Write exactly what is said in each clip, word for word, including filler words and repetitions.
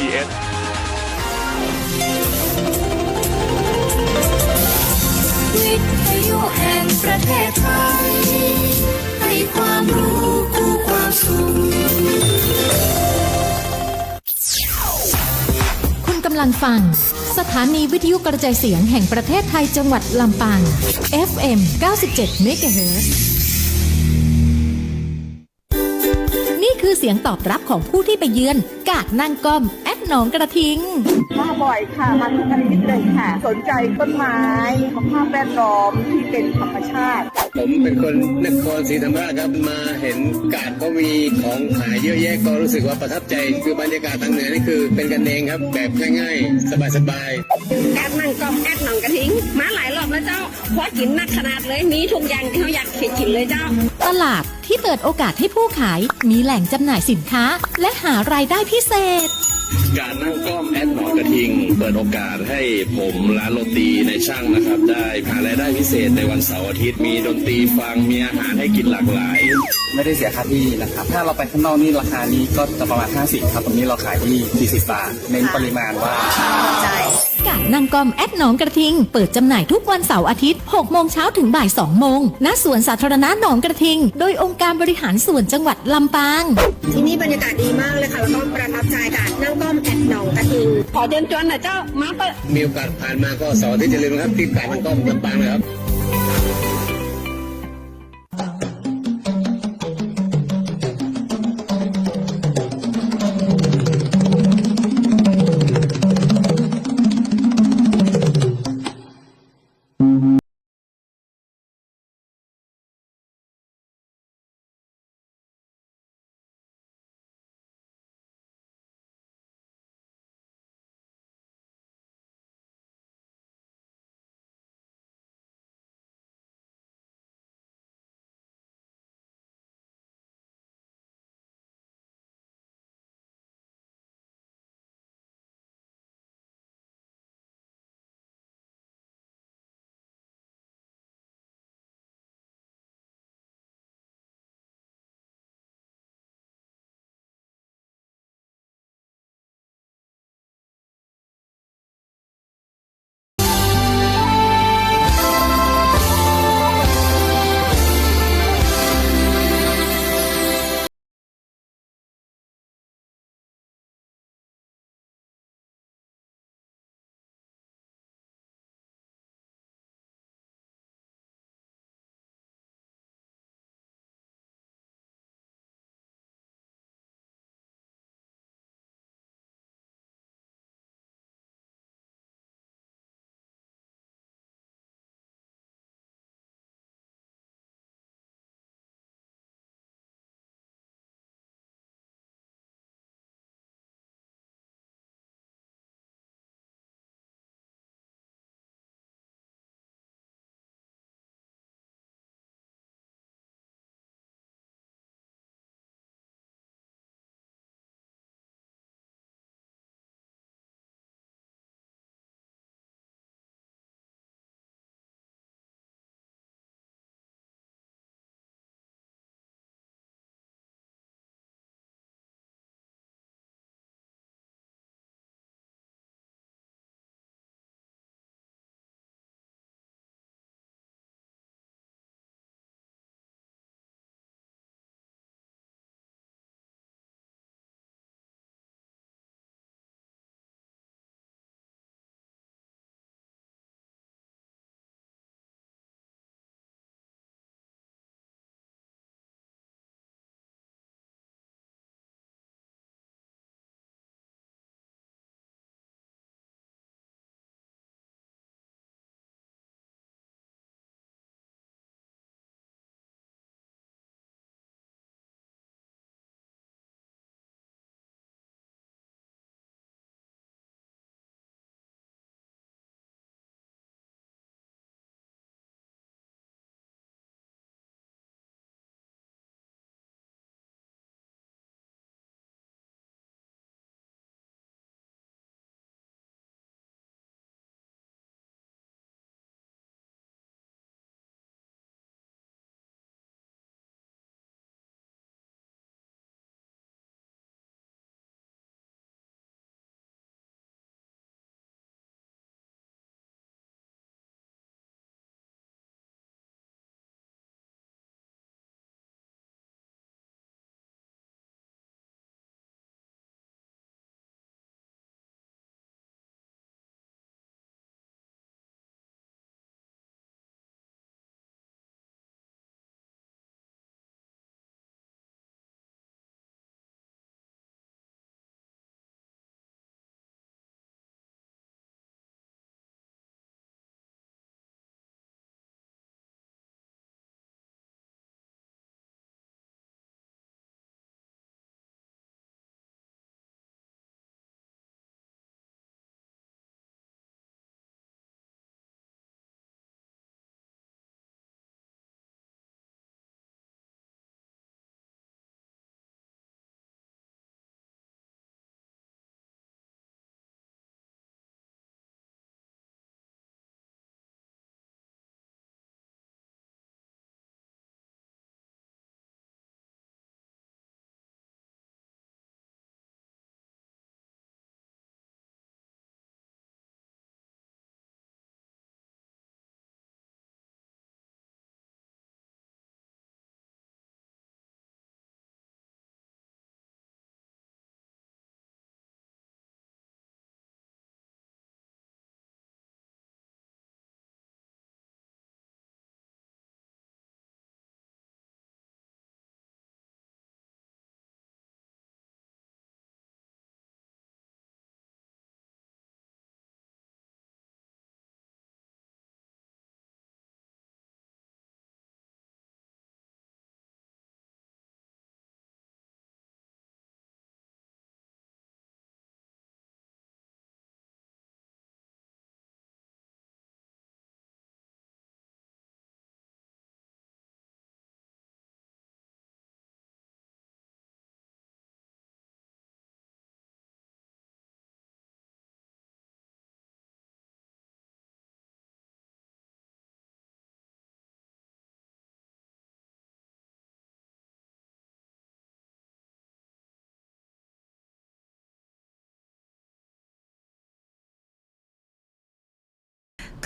วิทยุแห่งประเทศไทย ให้ความรู้คู่ความสุข คุณกำลังฟัง สถานีวิทยุกระจายเสียงแห่งประเทศไทย จังหวัดลำปาง เอฟเอ็ม เก้าสิบเจ็ด เมกะเฮิรตซ์ นี่คือเสียงตอบรับของผู้ที่ไปเยือน กาดนั่งก้อม แอดหนองกระทิง มาบ่อยค่ะ มาทุกอาทิตย์เลยค่ะ สนใจต้นไม้ สภาพแวดล้อมที่เป็นธรรมชาติ ผมเป็นคนนครศรีธรรมราชครับ มาเห็นกาดเขามีของขายเยอะแยะ ก็รู้สึกว่าประทับใจ คือบรรยากาศทางเหนือนี่คือเป็นกันเองครับ แบบง่ายๆ สบายๆ กาดนั่งก้อม แอดหนองกระทิง มาหลายรอบแล้วเจ้า พอกิ๋นนักขนาดเลย มีทุกอย่างตี้เฮาอยากกิ๋นเลยเจ้า ตลาดที่เปิดโอกาสให้ผู้ขายมีแหล่งจำหน่ายสินค้า และหารายได้พิเศษ กาดนั่งก้อม แอดหนองกระทิง เปิดโอกาสให้ผมร้านโรตีนายช่างนะครับ ได้หารายได้พิเศษในวันเสาร์อาทิตย์ มีดนตรีฟัง มีอาหารให้กินหลากหลาย ไม่ได้เสียค่าที่นะครับ ถ้าเราไปข้างนอกนี่ราคานี้ก็จะประมาณห้าสิบครับ ตรงนี้เราขายที่สี่สิบบาท เน้นปริมาณว่า กาดนั่งก้อม แอดหนองกระทิง เปิดจำหน่ายทุกวันเสาร์อาทิตย์ หกโมงเช้าถึงบ่ายสองโมง ณ สวนสาธารณะหนองกระทิง โดยองค์การบริหารส่วนจังหวัดลำปาง ที่นี่บรรยากาศดีมากเลยค่ะ แล้วก็ประทับใจ กาดนั่งก้อม แอดหนองกระทิง ขอเจิญจวนหน่อยเจ้า มาเต๊อะ มีโอกาสผ่านมาก็เสาร์อาทิตย์อย่าลืมนะครับ ที่กาดนั่งก้อมลำปางนะครับ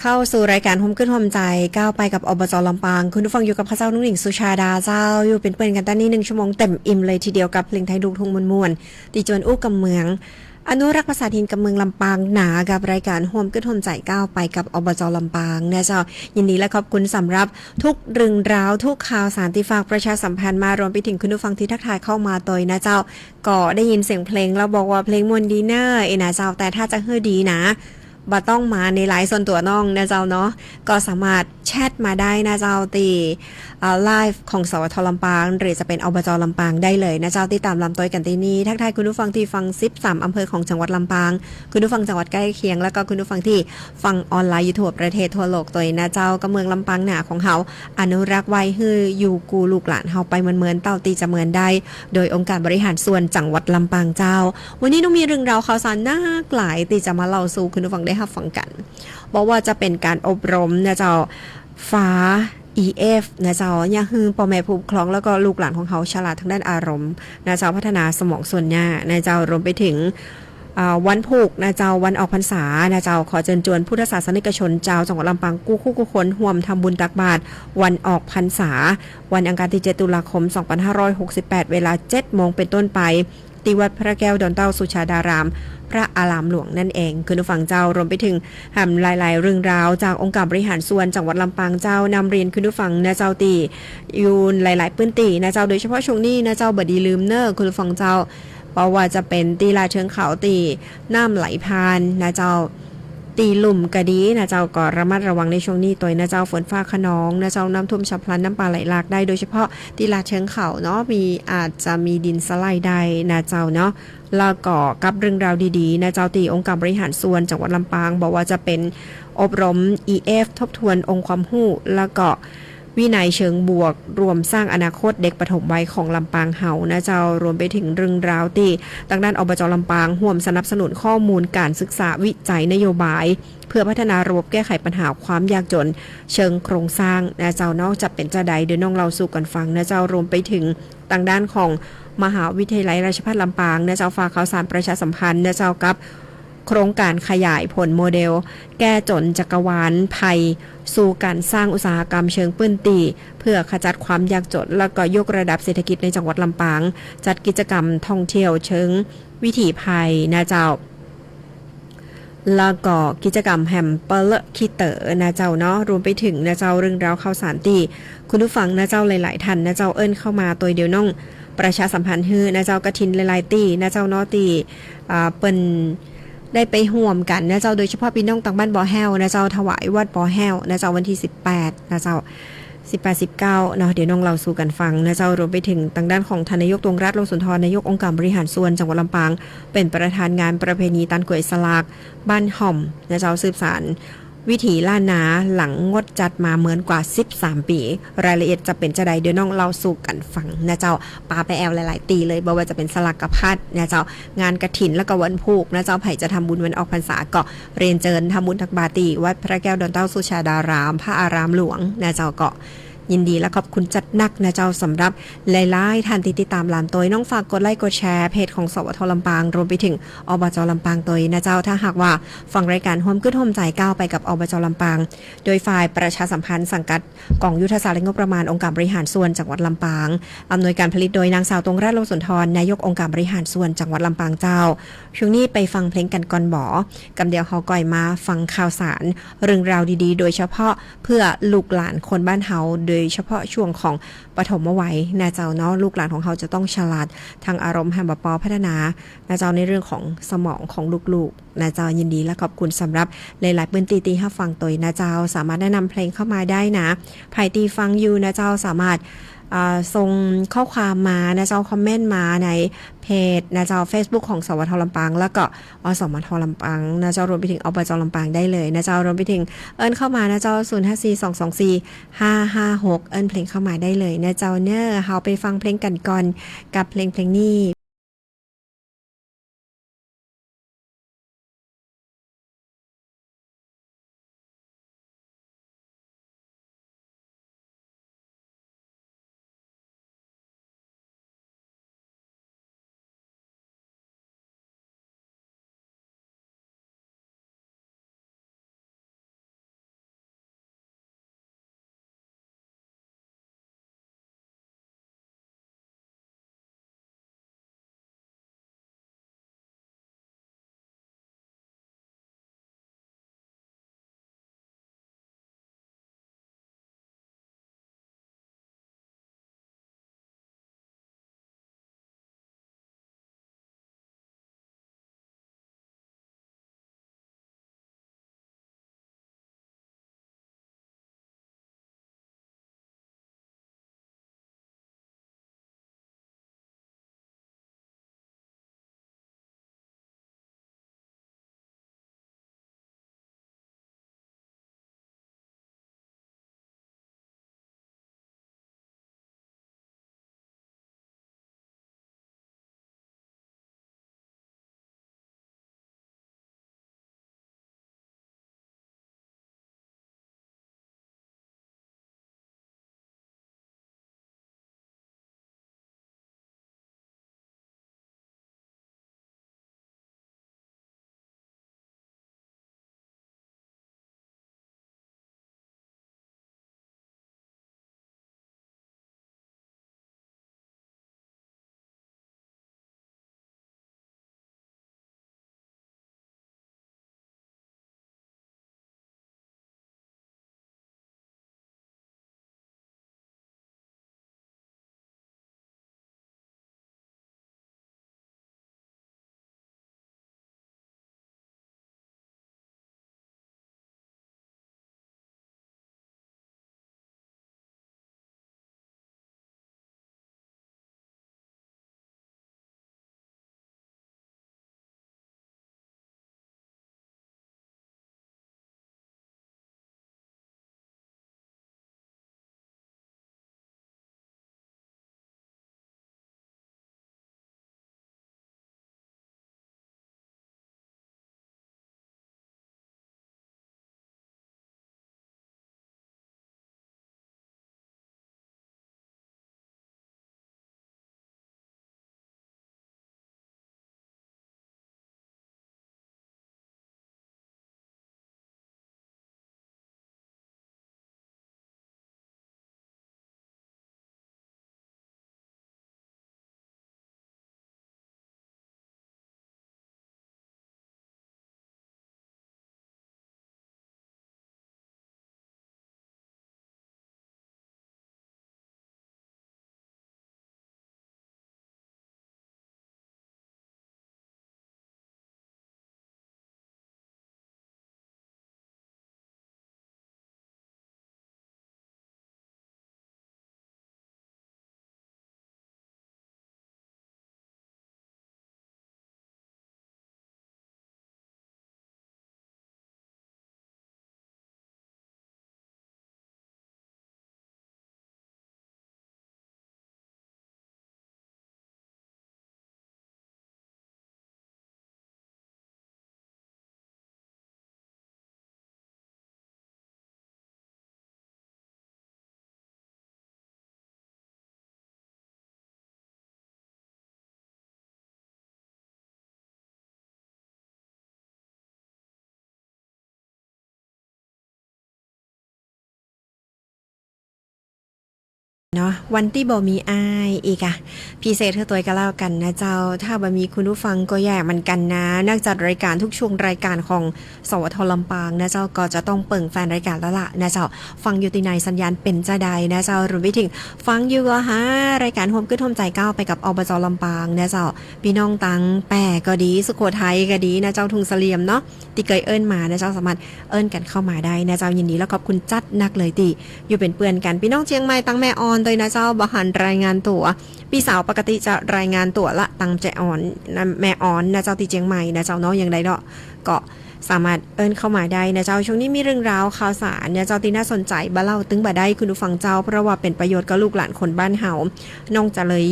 เข้าสู่รายก๋านฮ่วมกึ๊ดฮ่วมใจ๋ ก้าวไปกับ อบจ. ลำปาง คุณผู้ฟังอยู่กับข้าเจ้า นุ่งหนิง สุชาดาเจ้า อยู่เป๋นเปื้อนกั๋นตอนนี้นึ่งชั่วโมงเต็มอิ่มเลยทีเดียวกับเพลงไทยลูกทุ่งม่วนๆ ตี้จวนอู้กำเมือง อนุรักษ์ภาษาถิ่นกำเมืองลำปางหนา กับรายก๋านฮ่วมกึ๊ดฮ่วมใจ๋ ก้าวไปกับ อบจ. ลำปางนะเจ้า ยินดีและขอบคุณสำหรับทุกเรื่องราว ทุกข่าวสารตี้ฝากประชาสัมพันธ์มา รวมไปถึงคุณผู้ฟังตี้ทักทายเข้ามาตวยนะเจ้า ก็ได้ยินเสียงเพลงแล้วบอกว่าเพลงม่วนดีเน่อ เอนะเจ้า แต่ถ้าจะหื้อดีนะ บ่ต้องมาในไลฟ์ส่วนตั๋วน้องนะเจ้าเนาะ ก็สามารถแชทมาได้นะเจ้า ตี้ อ่า ไลฟ์ของ สวท. ลำปาง หรือจะเป๋น อบจ. ลำปางได้เลยนะเจ้า ติดต๋ามลำตวยกั๋นตี้นี่ ทักทายคุณผู้ฟังตี้ฟังสิบสามอำเภอของจังหวัดลำปาง คุณผู้ฟังจังหวัดใกล้เคียง แล้วก็คุณผู้ฟังตี้ฟังออนไลน์อยู่ทั่วประเทศทั่วโลกตวยนะเจ้า กำเมืองลำปางหนาของเฮา อนุรักษ์ไว้หื้ออยู่กู้ลูกหลานเฮาไปเมินๆ เต้าตี้จะเมินได้ โดยองค์การบริหารส่วนจังหวัดลำปางเจ้า วันนี้นุ่งมีเรื่องราวข่าวสารนักหลายตี้จะมาเล่าสู่คุณผู้ฟังได้ฮับฟังกั๋น บ่ว่าจะเป๋นก๋านอบรมนะเจ้า ฟ้า อีเอฟ นะเจ้า เยียะหื้อป้อแม่ผู้ปกครอง แล้วก็ลูกหลานของเฮาฉลาดตางด้านอารมณ์นะเจ้า พัฒนาสมองส่วนหน้านะเจ้า รวมไปถึง อ่า วันพูกนะเจ้า วันออกพรรษานะเจ้า ขอเจิญจวนพุทธศาสนิกชนจาวจังหวัดลำปางกู้คู่กู้คนฮ่วมทำบุญตักบาตรวันออกพรรษา วันอังคารตี้เจ็ดตุลาคมสองปันห้าร้อยหกสิบแปด เวลาเจ็ดโมงเป๋นต้นไป ตี้วัดพระแก้วดอนเต้าสุชาดาราม พระอารามหลวงนั่นเอง คุณผู้ฟังเจ้า รวมไปถึงแหมหลายๆ เรื่องราวจากองค์การบริหารส่วนจังหวัดลำปางเจ้า นำเรียนคุณผู้ฟังนะเจ้า ตี้อยู่หลายๆ พื้นตี้นะเจ้า โดยเฉพาะช่วงนี้นะเจ้า บ่ดีลืมเน่อคุณผู้ฟังเจ้า บ่ว่าจะเป๋นตี้ลาดเชิงเขาตี้น้ำไหลผ่านนะเจ้า ตี้ลุ่มก็ดีนะเจ้า ก็ระมัดระวังในช่วงนี้ตวยนะเจ้า ฝนฟ้าคะนองนะเจ้า น้ำท่วมฉับพลัน น้ำป่าไหลหลากได้ โดยเฉพาะตี้ลาดเชิงเขาเนาะ มี อาจจะมีดินสไลด์ได้นะเจ้าเนาะ แล้วก็กับเรื่องราวดีๆ นะเจ้า ตี้องค์การบริหารส่วนจังหวัดลำปาง บ่ว่าจะเป๋นอบรม อีเอฟ ทบทวนองค์ความฮู้ แล้วก็วินัยเชิงบวก รวมสร้างอนาคตเด็กปฐมวัยของลำปางเฮานะเจ้า รวมไปถึงเรื่องราวตี้ตางด้าน อบจ. ลำปางฮ่วมสนับสนุนข้อมูลก๋านศึกษาวิจัยนโยบาย เพื่อพัฒนาระบบแก้ไขปัญหาความยากจนเชิงโครงสร้างนะเจ้าเนาะ จะเป๋นจาใด เดี๋ยวน้องเล่าสู่กั๋นฟังนะเจ้า รวมไปถึงตางด้านของมหาวิทยาลัยราชภัฏลำปางนะเจ้า ฝากข่าวสารประชาสัมพันธ์นะเจ้า กับโครงก๋านขยายผลโมเดลแก้จนจักรวาลไพร สู่ก๋านสร้างอุตสาหกรรมเชิงพื้นตี้ เพื่อขจัดความยากจน แล้วก็ยกระดับเศรษฐกิจในจังหวัดลำปาง จัดกิจกรรมท่องเที่ยวเชิงวิถีไพรนะเจ้า แล้วก็กิจกรรมแหมเปลอะขี้เต๋อนะเจ้าเนาะ รวมไปถึงนะเจ้า เรื่องราวข่าวสารตี้คุณผู้ฟังนะเจ้า หลายๆ ท่านนะเจ้า เอิ้นเข้ามาตวย เดี๋ยวน้องประชาสัมพันธ์หื้อนะเจ้า กฐินหลายๆ ตี้นะเจ้าเนาะ ตี้ อ่า เปิ้นได้ไปฮ่วมกั๋นนะเจ้า โดยเฉพาะปี้น้องตางบ้านบ่อแห้วนะเจ้า ถวายวัดบ่อแห้วนะเจ้า วันตี้สิบแปดนะเจ้า สิบแปด สิบเก้าเนาะ เดี๋ยวน้องเล่าสู่กั๋นฟังนะเจ้า รวมไปถึงตางด้านของท่านนายก ดวงรัตน์ โลสุนทร นายกองค์การบริหารส่วนจังหวัดลำปาง เป๋นประธานงานประเพณีตานก๋วยสลากบ้านห่อมนะเจ้า สืบสานวิถีล้านนา หลังงดจัดมาเมินกว่าสิบสามปี๋ รายละเอียดจะเป๋นจาใด เดี๋ยวน้องเล่าสู่กั๋นฟังนะเจ้า ปาไปแอวหลายๆ ตี้เลย บ่ว่าจะเป๋นสลากพัดนะเจ้า งานกฐิน แล้วก็วันพูกนะเจ้า ใผจะทำบุญวันออกพรรษาก็เรียนเจิญทำบุญตักบาตรตี้วัดพระแก้วดอนเต้าสุชาดาราม พระอารามหลวงนะเจ้า ก็ยินดีและขอบคุณจัดหนักนะเจ้า สำหรับหลายๆ ท่านตี้ติดต๋ามลำตวย น้องฝากกดไลก์กดแชร์เพจของ สวท. ลำปาง รวมไปถึง อบจ. ลำปางตวยนะเจ้า ถ้าหากว่าฟังรายก๋านฮ่วมกึ๊ดฮ่วมใจ๋ ก้าวไปกับ อบจ. ลำปาง โดยฝ่ายประชาสัมพันธ์สังกัด ก๋องยุทธศาสตร์และงบประมาณองค์การบริหารส่วนจังหวัดลำปาง อำนวยการผลิตโดยนางสาว ดวงรัตน์ โลสุนทร นายกองค์การบริหารส่วนจังหวัดลำปางเจ้า ช่วงนี้ไปฟังเพลงกั๋นก่อนบ่ กำเดียวเฮาก่อยมาฟังข่าวสาร เรื่องราวดีๆ โดยเฉพาะเพื่อลูกหลานคนบ้านเฮา โดยเฉพาะช่วงของปฐมวัยนะเจ้าเนาะ ลูกหลานของเฮาจะต้องฉลาดทางอารมณ์ แหมบ่ปอพัฒนานะเจ้า ในเรื่องของสมองของลูกๆ นะเจ้า ยินดีและขอบคุณสำหรับหลายๆ พื้นตี้ตี้ฮับฟังตวยนะเจ้า สามารถแนะนำเพลงเข้ามาได้นะ ใผตี้ฟังอยู่นะเจ้า สามารถ อ่า ส่งข้อความมานะเจ้า คอมเมนต์มาในเพจนะเจ้า เฟซบุ๊กของ สวท. ลำปาง แล้วก็ อสมท. ลำปางนะเจ้า รวมไปถึง อบจ. ลำปางได้เลยนะเจ้า รวมไปถึงเอิ้นเข้ามานะเจ้า ศูนย์ห้าสี่สองสองสี่ห้าห้าหก เอิ้นเพลงเข้ามาได้เลยนะเจ้าเน่อ เฮาไปฟังเพลงกั๋นก่อน กับเพลงเพลงนี้ เนาะ วันตี้บ่มีอ้าย อีกอะ พิเศษหื้อตวยก็แล้วกั๋นนะเจ้า ถ้าบ่มีคุณผู้ฟังก็แย่เหมือนกั๋นนะ เนื่องจากรายการทุกช่วงรายการของ สวท ลำปางนะเจ้า ก็จะต้องเปิ่งแฟนรายการแล้วล่ะนะเจ้า ฟังอยู่ตี้ไหนสัญญาณเป๋นจาใดนะเจ้า รวมไปเถิงฟังอยู่ก็หารายการฮ่วมกึ๊ดฮ่วมใจ๋ก้าวไปกับ อบจ ลำปางนะเจ้า ปี้น้องตังแป้ก็ดี สุโขทัยก็ดีนะเจ้า ทุ่งเสลี่ยมเนาะ ตี้เกยเอิ้นมานะเจ้า สามารถเอิ้นกั๋นเข้ามาได้นะเจ้า ยินดีและขอบคุณจัดนักเลยตี้อยู่เป๋นเปื้อนกั๋น ปี้น้องเจียงใหม่ตังแม่ออนตวยนะเจ้า บ่หันรายงานตั๋ว ปี้สาวปกติจะรายงานตั๋วละตังแม่ออนนะ แม่ออนนะเจ้า ตี้เจียงใหม่นะเจ้าเนาะ อย่างใดเนาะ ก็สามารถเอิ้นเข้ามาได้นะเจ้า ช่วงนี้มีเรื่องราวข่าวสารนะเจ้า ตี้น่าสนใจ๋ บ่เล่าตึงบ่ได้คุณผู้ฟังเจ้า เพราะว่าเป๋นประโยชน์กับลูกหลานคนบ้านเฮา น้องจะเลย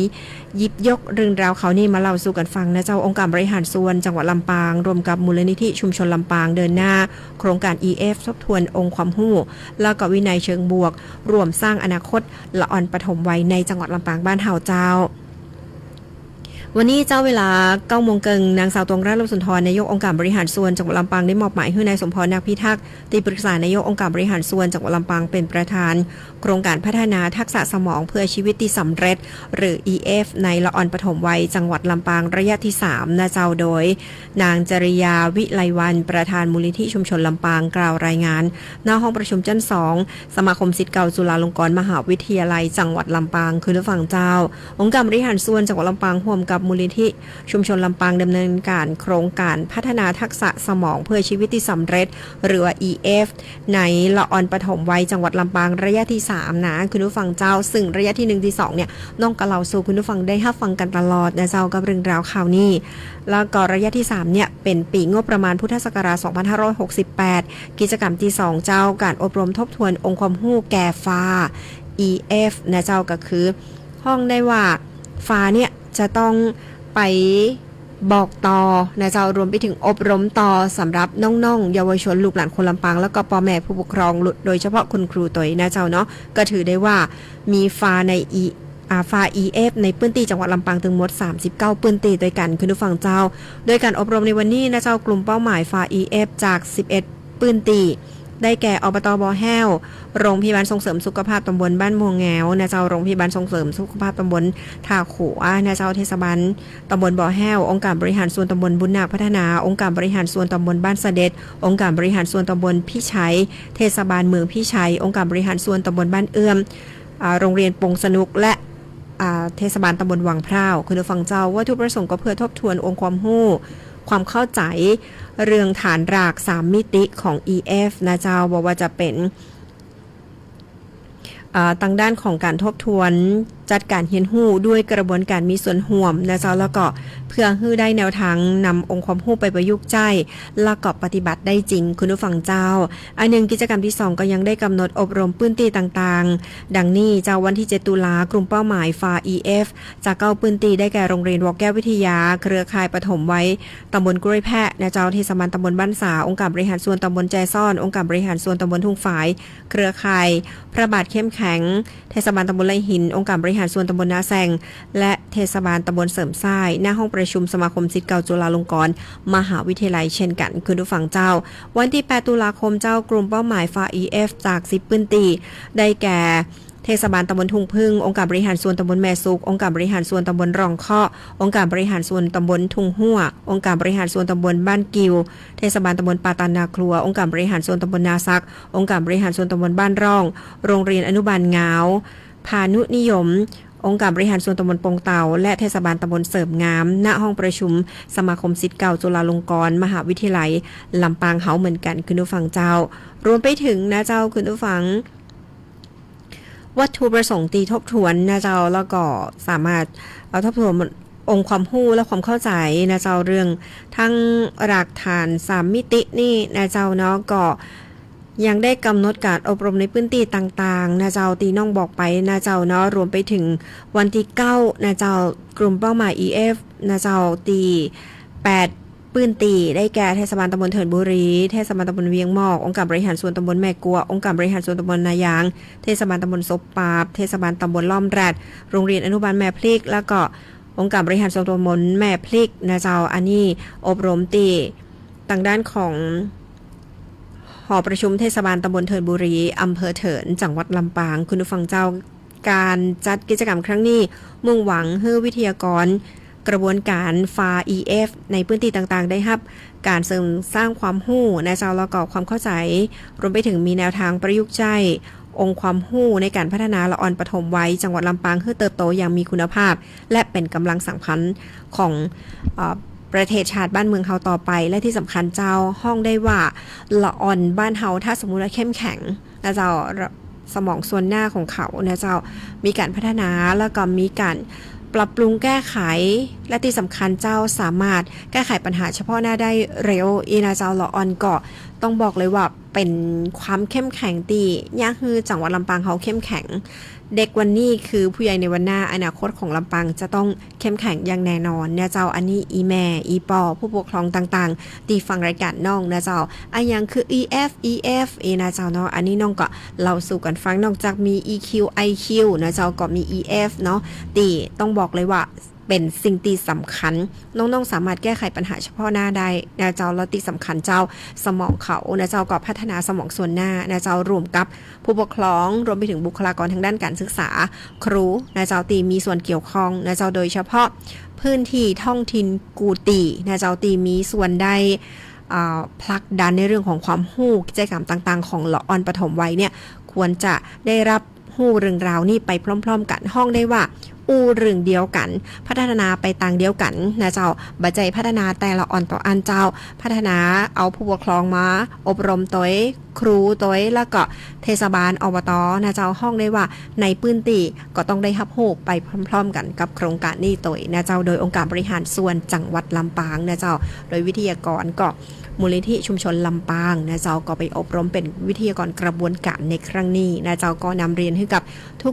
หยิบยกเรื่องราวเหล่านี้มาเล่าสู่กั๋นฟังนะเจ้า องค์การบริหารส่วนจังหวัดลำปาง ร่วมกับมูลนิธิชุมชนลำปางเดินหน้า โครงการ อี เอฟ ทบทวนองค์ความฮู้ และก็วินัยเชิงบวก ร่วมสร้างอนาคต ละอ่อนปฐมวัยในจังหวัดลำปางบ้านเฮาเจ้า วันนี้เจ้าเวลาเก้าโมงเกิ่ง นางสาว ตวงรัตน์ ลมสุนทร นายกองค์การบริหารส่วนจังหวัดลำปางได้มอบหมายหื้อนายสมพร นาคพิทักษ์ ตี้ปรึกษานายกองค์การบริหารส่วนจังหวัดลำปางเป๋นประธาน โครงการพัฒนาทักษะสมองเพื่อชีวิตตี้สำเร็จ หรือ อี เอฟ ในละอ่อนปฐมวัยจังหวัดลำปางระยะตี้สามนะเจ้า โดยนางจริยา วิไลวรรณ ประธานมูลนิธิชุมชนลำปางกล่าวรายงาน ณ ห้องประชุมชั้นสอง สมาคมศิษย์เก่าจุฬาลงกรณ์มหาวิทยาลัยจังหวัดลำปางคุณผู้ฟังเจ้า องค์การบริหารส่วนจังหวัดลำปางร่วมกับมูลนิธิชุมชนลำปางดำเนินการโครงการพัฒนาทักษะสมองเพื่อชีวิตตี้สำเร็จ หรือว่า อี เอฟ ในละอ่อนปฐมวัยจังหวัดลำปางระยะตี้สามนะคุณผู้ฟังเจ้า ซึ่งระยะตี้หนึ่งตี้สองเนี่ย น้องก็เล่าสู่คุณผู้ฟังได้ฮับฟังกั๋นตลอดนะเจ้า กับเรื่องราวข่าวนี้ แล้วก็ระยะตี้สามเนี่ยเป๋นปี๋งบประมาณพุทธศักราชสองพันห้าร้อยหกสิบแปด กิจกรรมตี้สองเจ้า การอบรมทบทวนองค์ความฮู้แก่ฟ้า อี เอฟ นะเจ้า ก็คือฮ้องได้ว่าฟ้าเนี่ยจะต้องไป บอกต่อนะเจ้า รวมไปเถิงอบรมต่อสำหรับน้องๆ เยาวชนลูกหลานคนลำปาง แล้วก็ป้อแม่ผู้ปกครอง โดยเฉพาะคุณครูตวยนะเจ้าเนาะ ก็ถือได้ว่ามีฟ้าในอี อ่า ฟ้า อี เอฟ ในปื้นตี้จังหวัดลำปางตึงหมดสามสิบเก้าปื้นตี้ตวยกั๋นคุณผู้ฟังเจ้า โดยการอบรมในวันนี้นะเจ้า กลุ่มเป้าหมายฟ้า อี เอฟ จากสิบเอ็ดปื้นตี้ ได้แก่ อบต บ่อแฮ้ว โรงพยาบาลส่งเสริมสุขภาพตำบลบ้านม่วงแงวนะเจ้า โรงพยาบาลส่งเสริมสุขภาพตำบลท่าขัวนะเจ้า เทศบาลตำบลบ่อแฮ้ว องค์การบริหารส่วนตำบลบุญนาคพัฒนา องค์การบริหารส่วนตำบลบ้านเสด็จ องค์การบริหารส่วนตำบลพิชัย เทศบาลเมืองพิชัย องค์การบริหารส่วนตำบลบ้านเอื้อม อ่า โรงเรียนปงสนุก และ อ่า เทศบาลตำบลวังพร้าวคุณผู้ฟังเจ้า วัตถุประสงค์ก็เพื่อทบทวนองค์ความฮู้ ความเข้าใจ๋ เรื่องฐานรากสามมิติของ อี เอฟ นะเจ้า บ่ว่าจะเป๋น อ่า ตางด้านของการทบทวนจัดการเฮียนฮู้ด้วยกระบวนการมีส่วนฮ่วมนะเจ้า แล้วก็เพื่อหื้อได้แนวทางนำองค์ความฮู้ไปประยุกต์ใจ๊ แล้วก็ปฏิบัติได้จริงคุณผู้ฟังเจ้า อันหนึ่งกิจกรรมตี้สองก็ยังได้กำหนดอบรมปื้นตี้ต่างๆ ดังนี้เจ้า วันตี้เจ็ดตุลา กลุ่มเป้าหมายฟ้า อี เอฟ จากเก้าปื้นตี้ ได้แก่โรงเรียนบ่อแก้ววิทยา เครือข่ายปฐมวัยตำบลกล้วยแพะนะเจ้า เทศบาลตำบลบ้านสา องค์การบริหารส่วนตำบลแจซ่อน องค์การบริหารส่วนตำบลทุ่งฝาย เครือข่ายพระบาทเข้มแข็ง เทศบาลตำบลไร่หิน องค์การบริหารส่วนตำบลนาแซง และเทศบาลตำบลเสริมสร้าง ณ ห้องประชุมสมาคมศิษย์เก่าจุฬาลงกรณ์มหาวิทยาลัยเช่นกั๋นคุณผู้ฟังเจ้า วันตี้แปดตุลาคมเจ้า กลุ่มเป้าหมายฟ้า อี เอฟ จากสิบปื้นตี้ ได้แก่ เทศบาลตำบลทุ่งผึ้ง องค์การบริหารส่วนตำบลแม่สุก องค์การบริหารส่วนตำบลร่องเคาะ องค์การบริหารส่วนตำบลทุ่งฮวก องค์การบริหารส่วนตำบลบ้านกิ่ว เทศบาลตำบลป่าตาดนาครัว องค์การบริหารส่วนตำบลนาสัก องค์การบริหารส่วนตำบลบ้านร่อง โรงเรียนอนุบาลงาว พานุนิยม องค์การบริหารส่วนตำบลปงเต่า และเทศบาลตำบลเสริมงาม ณ ห้องประชุมสมาคมศิษย์เก่าจุฬาลงกรณ์มหาวิทยาลัยลำปางเฮาเหมือนกั๋นคุณผู้ฟังเจ้า รวมไปเถิงนะเจ้าคุณผู้ฟัง วัตถุประสงค์ตี้ทบทวนนะเจ้า แล้วก็สามารถเอาทบทวนองค์ความฮู้และความเข้าใจ๋นะเจ้า เรื่องทั้งรากฐานสามมิตินี่นะเจ้าเนาะ ก็ยังได้กำหนดการอบรมในปื้นตี้ต่างๆ นะเจ้า ตี้น้องบอกไปนะเจ้าเนาะ รวมไปเถิงวันตี้เก้านะเจ้า กลุ่มเป้าหมาย อี เอฟ นะเจ้า ตี้แปด ปื้นตี้ ได้แก่ เทศบาลตำบลเถินบุรี เทศบาลตำบลเวียงหมอก องค์การบริหารส่วนตำบลแม่กัว องค์การบริหารส่วนตำบลนายาง เทศบาลตำบลศพปราบ เทศบาลตำบลล่อมแร็ด โรงเรียนอนุบาลแม่พริก แล้วก็องค์การบริหารส่วนตำบลแม่พริกนะเจ้า อันนี้อบรมตี้ตางด้านของหอประชุมเทศบาลตำบลเถินบุรี อำเภอเถิน จังหวัดลำปาง คุณผู้ฟังเจ้า ก๋านจัดกิจกรรมครั้งนี้ มุ่งหวังหื้อวิทยากรกระบวนก๋านฟ้า อีเอฟ ในพื้นตี้ต่างๆ ได้ฮับก๋านเสริมสร้างความฮู้นะเจ้า แล้วก็ความเข้าใจ๋ รวมไปเถิงมีแนวตางประยุกต์ใจ๊องค์ความฮู้ในก๋านพัฒนาละอ่อนปฐมวัยจังหวัดลำปางหื้อเติบโตอย่างมีคุณภาพ และเป๋นก๋ำลังสำคัญของ เอ่อ ประเทศชาติบ้านเมืองเฮาต่อไป และตี้สำคัญเจ้า ฮ้องได้ว่าละอ่อนบ้านเฮาถ้าสมมุติว่าเข้มแข็งนะเจ้า สมองส่วนหน้าของเขานะเจ้า มีก๋านพัฒนา แล้วก็มีก๋านปรับปรุงแก้ไข และตี้สำคัญเจ้า สามารถแก้ไขปัญหาเฉพาะหน้าได้เร็ว อี้นะเจ้า ละอ่อนก็ต้องบอกเลยว่าเป๋นความเข้มแข็งตี้ยากหื้อจังหวัดลำปางเฮาเข้มแข็ง เด็กวันนี้คือผู้ใหญ่ในวันหน้า อนาคตของลำปางจะต้องเข้มแข็งอย่างแน่นอนนะเจ้า อันนี้อี่แม่ อี่ป้อ ผู้ปกครองต่างๆ ตี้ฟังรายก๋านน้องนะเจ้า อะหยังคือ อีเอฟ อีเอฟ อี้นะเจ้าเนาะ อันนี้น้องก็เล่าสู่กั๋นฟัง นอกจากมี อีคิว ไอคิว นะเจ้า ก็มี อีเอฟ เนาะ ตี้ต้องบอกเลยว่าเป๋นสิ่งตี้สำคัญ น้องๆ สามารถแก้ไขปัญหาเฉพาะหน้าได้นะเจ้า แล้วตี้สำคัญเจ้า สมองเขานะเจ้า ก็พัฒนาสมองส่วนหน้านะเจ้า ร่วมกับผู้ปกครอง รวมไปเถิงบุคลากรตางด้านก๋านศึกษา ครูนะเจ้า ตี้มีส่วนเกี่ยวข้องนะเจ้า โดยเฉพาะพื้นตี้ท้องถิ่นกู้ตี้นะเจ้า ตี้มีส่วนได้ อ่า ผลักดันในเรื่องของความฮู้กิจกรรมต่างๆ ของละอ่อนปฐมวัยเนี่ย ควรจะได้ฮับฮู้เรื่องราวนี้ไปพร้อมๆ กั๋น ฮ้องได้ว่าอู้เรื่องเดียวกั๋น พัฒนาไปตางเดียวกั๋นนะเจ้า บ่ใจ้พัฒนาแต่ละอ่อนต่ออันเจ้า พัฒนาเอาผู้ปกครองมาอบรมตวย ครูตวย แล้วก็เทศบาล อบต นะเจ้า ฮ้องได้ว่าในพื้นตี้ก็ต้องได้ฮับฮู้ไปพร้อมๆ กั๋นกับโครงก๋านนี้ตวยนะเจ้า โดยองค์การบริหารส่วนจังหวัดลำปางนะเจ้า โดยวิทยากรก็ มูลนิธิชุมชนลำปางนะเจ้า ก็ไปอบรมเป๋นวิทยากรกระบวนก๋านในครั้งนี้นะเจ้า ก็นำเรียนหื้อกับ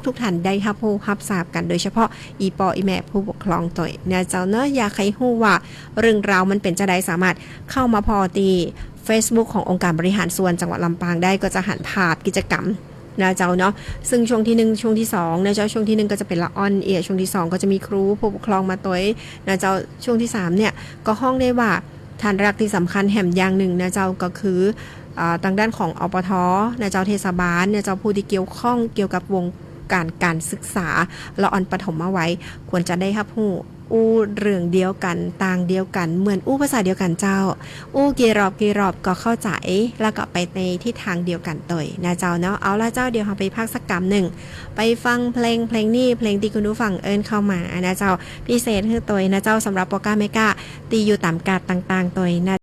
ทุกๆ ท่านได้ฮับฮู้ฮับทราบกั๋น โดยเฉพาะอี่ป้ออี่แม่ผู้ปกครองตวยนะเจ้าเนาะ อยากหื้อฮู้ว่าเรื่องราวมันเป๋นจาใด สามารถเข้ามาผ่อตี้เฟซบุ๊กขององค์การบริหารส่วนจังหวัดลำปางได้ ก็จะหันภาพกิจกรรมนะเจ้าเนาะ ซึ่งช่วงตี้นึ่ง ช่วงตี้สองนะเจ้า ช่วงตี้นึ่งก็จะเป๋นละอ่อน เอีย ช่วงตี้สองก็จะมีครูผู้ปกครองมาตวยนะเจ้า ช่วงตี้สามเนี่ยก็ฮ้องได้ว่า ต้านฮักตี้สำคัญแหมอย่างนึ่งนะเจ้า ก็คือ อ่า ตางด้านของ อบต นะเจ้า เทศบาลนะเจ้า ผู้ตี้เกี่ยวข้องเกี่ยวกับวงก๋านก๋านศึกษาละอ่อนปฐมวัย ควรจะได้ฮับฮู้ อู้เรื่องเดียวกั๋น ตางเดียวกั๋น เหมือนอู้ภาษาเดียวกั๋นเจ้า อู้กี่รอบกี่รอบก็เข้าใจ๋ แล้วก็ไปในทิศตางเดียวกั๋นตวยนะเจ้าเนาะ เอาละเจ้า เดี๋ยวเฮาไปพักสักกำนึ่ง ไปฟังเพลง เพลงนี้ เพลงตี้คุณผู้ฟังเอิ้นเข้ามานะเจ้า พิเศษหื้อตวยนะเจ้า สำหรับป้อก๊าแม่ก๊า ตี้อยู่ต๋ามก๋าดต่างๆ ตวยนะ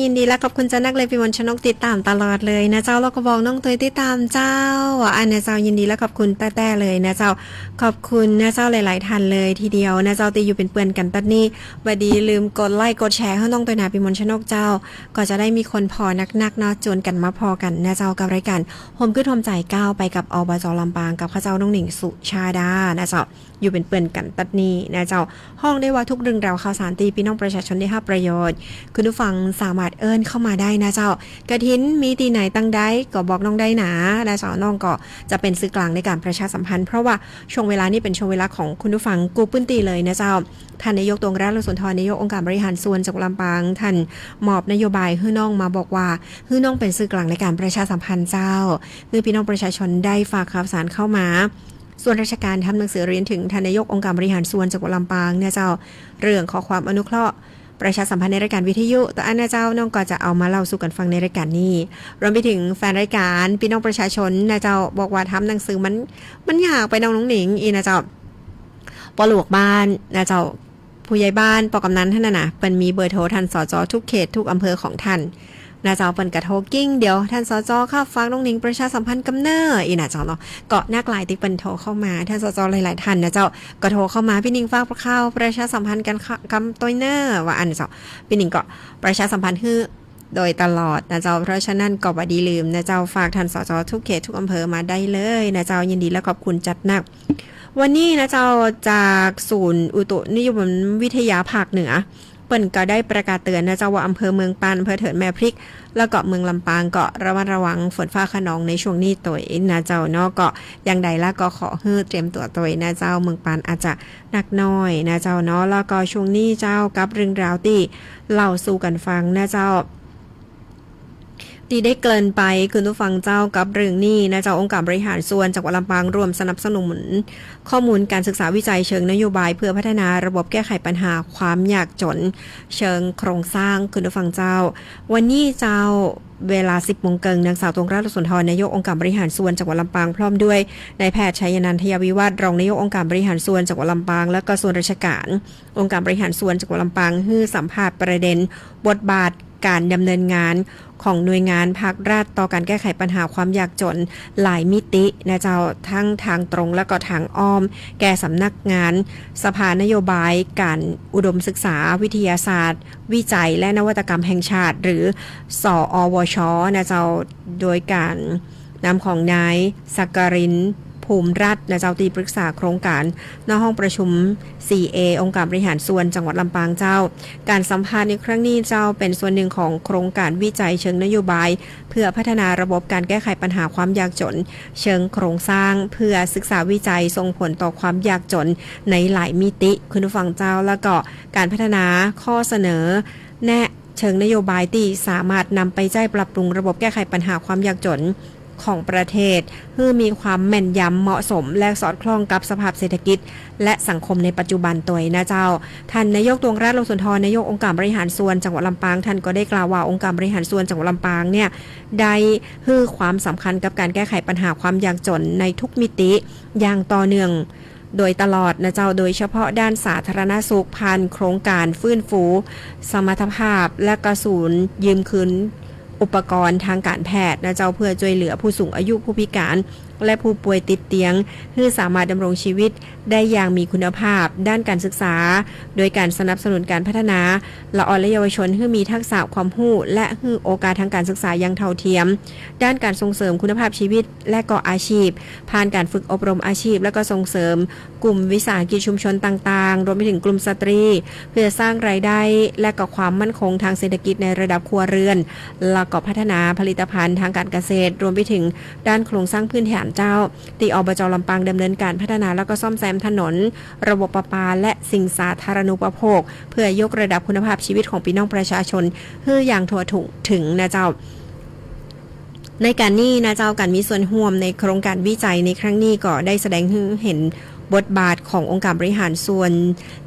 ยินดีและขอบคุณเจ้านักเลย ปี๋มนต์ชนก ติดต๋ามตลอดเลยนะเจ้า แล้วก็บอกน้องตวยติดต๋ามเจ้า ว่าอั้นนะเจ้า ยินดีและขอบคุณแต๊ๆ เลยนะเจ้า ขอบคุณนะเจ้าหลายๆ ท่านเลยทีเดียวนะเจ้า ตี้อยู่เป๋นเปื้อนกั๋นตั๊ดนี้ บ่ดีลืมกดไลก์กดแชร์หื้อน้องตวยหนา ปี๋มนต์ชนกเจ้า ก็จะได้มีคนผ่อนักๆ เนาะ จวนกั๋นมาผ่อกั๋นนะเจ้า กับรายก๋านโฮมกึ๊ดโฮมใจ๋เก้า ไปกับ อบจ ลำปาง กับข้าเจ้าน้องหนิง สุชาดา นะเจ้า อยู่เป๋นเปื้อนกั๋นตั๊ดนี้นะเจ้า ฮ้องได้ว่าทุกเรื่องราวข่าวสารตี้ปี้น้องประชาชนได้ฮับประโยชน์ คุณผู้ฟังสามารถเอิ้นเข้ามาได้นะเจ้า กฐินมีตี้ไหนตังใดก็บอกน้องได้หนา นะเจ้า น้องก็จะเป๋นสื่อกลางในก๋านประชาสัมพันธ์ เพราะว่าช่วงเวลานี้เป๋นช่วงเวลาของคุณผู้ฟังกู้ปื้นตี้เลยนะเจ้า ท่านนายก ตวงรัตน์ โลสุนทร นายกองค์การบริหารส่วนจังหวัดลำปาง ท่านมอบนโยบายหื้อน้องมาบอกว่า หื้อน้องเป๋นสื่อกลางในก๋านประชาสัมพันธ์เจ้า หื้อปี้น้องประชาชนได้ฝากข่าวสารเข้ามา ส่วนราชก๋านทำหนังสือเรียนเถิงท่านนายกองค์การบริหารส่วนจังหวัดลำปางเนี่ยเจ้า เรื่องขอความอนุเคราะห์ประชาสัมพันธ์ในรายก๋านวิทยุ แต่อั้นนะเจ้า น้องก็จะเอามาเล่าสู่กั๋นฟังในรายก๋านนี้ รวมไปเถิงแฟนรายก๋าน ปี้น้องประชาชนนะเจ้า บอกว่าทำหนังสือมัน มันยากไปน้องหนิง อี้นะเจ้า ปอหลวกบ้านนะเจ้า ผู้ใหญ่บ้าน ปอกำนันหั้นน่ะนะ เปิ้นมีเบอร์โทรท่าน สจ ทุกเขตทุกอำเภอของท่าน นะเจ้า เปิ้นก็โทรกิ้งเดียว ท่าน สจ ครับ ฝากน้องหนิงประชาสัมพันธ์กำเน่อ อี้นะเจ้าเนาะ ก็นักหลายตี้เปิ้นโทรเข้ามา ท่าน สจ หลายๆ ท่านนะเจ้า ก็โทรเข้ามา ปี้หนิงฝากข่าวประชาสัมพันธ์กั๋นกำตวยเน่อ ว่าอั้นเจ้า ปี้หนิงก็ประชาสัมพันธ์หื้อโดยตลอดนะเจ้า เพราะฉะนั้นก็บ่ดีลืมนะเจ้า ฝากท่าน สจ ทุกเขตทุกอำเภอมาได้เลยนะเจ้า ยินดีและขอบคุณจัดหนัก วันนี้นะเจ้า จากศูนย์อุตุนิยมวิทยาภาคเหนือ เปิ้นก็ได้ประกาศเตือนนะเจ้า ว่าอำเภอเมืองปาน อำเภอเถินแม่พริก แล้วก็เมืองลำปางก็ระมัดระวังฝนฟ้าคะนองในช่วงนี้ตวยนะเจ้าเนาะ ก็อย่างใดแล้วก็ขอหื้อเตรียมตั๋วตวยนะเจ้า เมืองปานอาจจะหนักหน่อยนะเจ้าเนาะ แล้วก็ช่วงนี้เจ้า กับเรื่องราวตี้เล่าสู่กั๋นฟังนะเจ้า ตี้ได้เกริ่นไป คุณผู้ฟังเจ้า กับเรื่องนี้นะเจ้า องค์การบริหารส่วนจังหวัดลำปางร่วมสนับสนุนข้อมูลการศึกษาวิจัยเชิงนโยบายเพื่อพัฒนาระบบแก้ไขปัญหาความยากจนเชิงโครงสร้าง คุณผู้ฟังเจ้า วันนี้เจ้า เวลาสิบโมงเกิ่ง นางสาว ตวงรัตน์ โลสุนทร นายกองค์การบริหารส่วนจังหวัดลำปาง พร้อมด้วยนายแพทย์ ชัยนันท์ ทยวิวัฒน์ รองนายกองค์การบริหารส่วนจังหวัดลำปาง และก็ส่วนราชก๋านองค์การบริหารส่วนจังหวัดลำปาง หื้อสัมภาษณ์ประเด็นบทบาทก๋านดำเนินงานของหน่วยงานภาครัฐต่อก๋านแก้ไขปัญหาความยากจนหลายมิตินะเจ้า ทั้งตางตรงและก็ตางอ้อม แก่สำนักงานสภานโยบายก๋านอุดมศึกษา วิทยาศาสตร์ วิจัยและนวัตกรรมแห่งชาติ หรือ สอวช นะเจ้า โดยก๋านนำของนาย สักกรินทร์ ภูมิรัตน์ นะเจ้า ตี้ปรึกษาโครงก๋าน ณ ห้องประชุม สี่เอ องค์การบริหารส่วนจังหวัดลำปางเจ้า ก๋านสัมภาษณ์ในครั้งนี้เจ้า เป๋นส่วนหนึ่งของโครงก๋านวิจัยเชิงนโยบาย เพื่อพัฒนาระบบก๋านแก้ไขปัญหาความยากจนเชิงโครงสร้าง เพื่อศึกษาวิจัยส่งผลต่อความยากจนในหลายมิติ คุณผู้ฟังเจ้า แล้วก็ก๋านพัฒนาข้อเสนอแนะเชิงนโยบายตี้สามารถนำไปใจ๊ปรับปรุงระบบแก้ไขปัญหาความยากจนของประเทศ หื้อมีความแม่นยำเหมาะสม และสอดคล้องกับสภาพเศรษฐกิจ และสังคมในปัจจุบันตวยนะเจ้า ท่านนายก ตวงรัตน์ โลสุนทร นายกองค์การบริหารส่วนจังหวัดลำปาง ท่านก็ได้กล่าวว่าองค์การบริหารส่วนจังหวัดลำปางเนี่ย ได้หื้อความสำคัญกับก๋านแก้ไขปัญหาความยากจนในทุกมิติอย่างต่อเนื่องโดยตลอดนะเจ้า โดยเฉพาะด้านสาธารณสุข ผ่านโครงก๋านฟื้นฟูสมรรถภาพ และก็ศูนย์ยืมคืนอุปกรณ์ทางก๋านแพทย์นะเจ้า เพื่อจ้วยเหลือผู้สูงอายุ ผู้พิการ และผู้ป่วยติดเตียง หื้อสามารถดำรงชีวิตได้อย่างมีคุณภาพ ด้านก๋านศึกษา โดยก๋านสนับสนุนก๋านพัฒนาละอ่อนและเยาวชน หื้อมีทักษะความฮู้ และหื้อโอกาสทางก๋านศึกษาอย่างเท่าเทียม ด้านก๋านส่งเสริมคุณภาพชีวิต และก็อาชีพ ผ่านก๋านฝึกอบรมอาชีพ และก็ส่งเสริมกลุ่มวิสาหกิจชุมชนต่างๆ รวมไปถึงกลุ่มสตรี เพื่อสร้างรายได้ และก็ความมั่นคงทางเศรษฐกิจในระดับครัวเรือน แล้วก็พัฒนาผลิตภัณฑ์ทางก๋านเกษตร รวมไปถึงด้านโครงสร้างพื้นฐานเจ้า ตี้ อบจ ลำปาง ดำเนินก๋านพัฒนา แล้วก็ซ่อมแซมถนน ระบบประปา และสิ่งสาธารณูปโภค เพื่อยกระดับคุณภาพชีวิตของปี้น้องประชาชน หื้ออย่างทั่วถึงนะเจ้า ในก๋านนี้นะเจ้า ก๋านมีส่วนฮ่วมในโครงก๋านวิจัยในครั้งนี้ก็ได้แสดงหื้อเห็น บทบาทขององค์การบริหารส่วน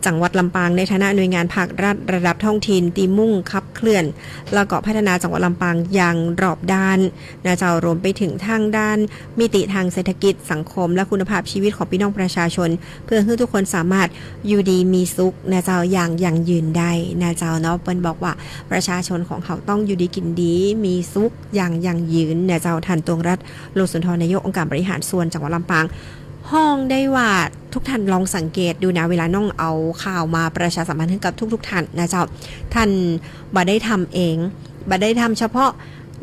จังหวัดลำปางในฐานะหน่วยงานภาครัฐระดับท้องถิ่นตี้มุ่งขับเคลื่อน แล้วก็พัฒนาจังหวัดลำปางอย่างรอบด้านนะเจ้า รวมไปถึงทางด้านมิติทางเศรษฐกิจ สังคม และคุณภาพชีวิตของพี่น้องประชาชน เพื่อหื้อทุกคนสามารถอยู่ดีมีสุขนะเจ้า อย่างยั่งยืนได้นะเจ้าเนาะ เปิ้นบอกว่าประชาชนของเฮาต้องอยู่ดีกิ๋นดี มีสุขอย่างยั่งยืนนะเจ้า ท่าน ตวงรัตน์ โลสุนทร นายกองค์การบริหารส่วนจังหวัดลำปาง ฮ้องได้ว่าทุกท่านลองสังเกตดูนะ เวลาน้องเอาข่าวมาประชาสัมพันธ์หื้อกับทุกๆ ท่านนะเจ้า ท่านบ่ได้ทำเอง บ่ได้ทำเฉพาะ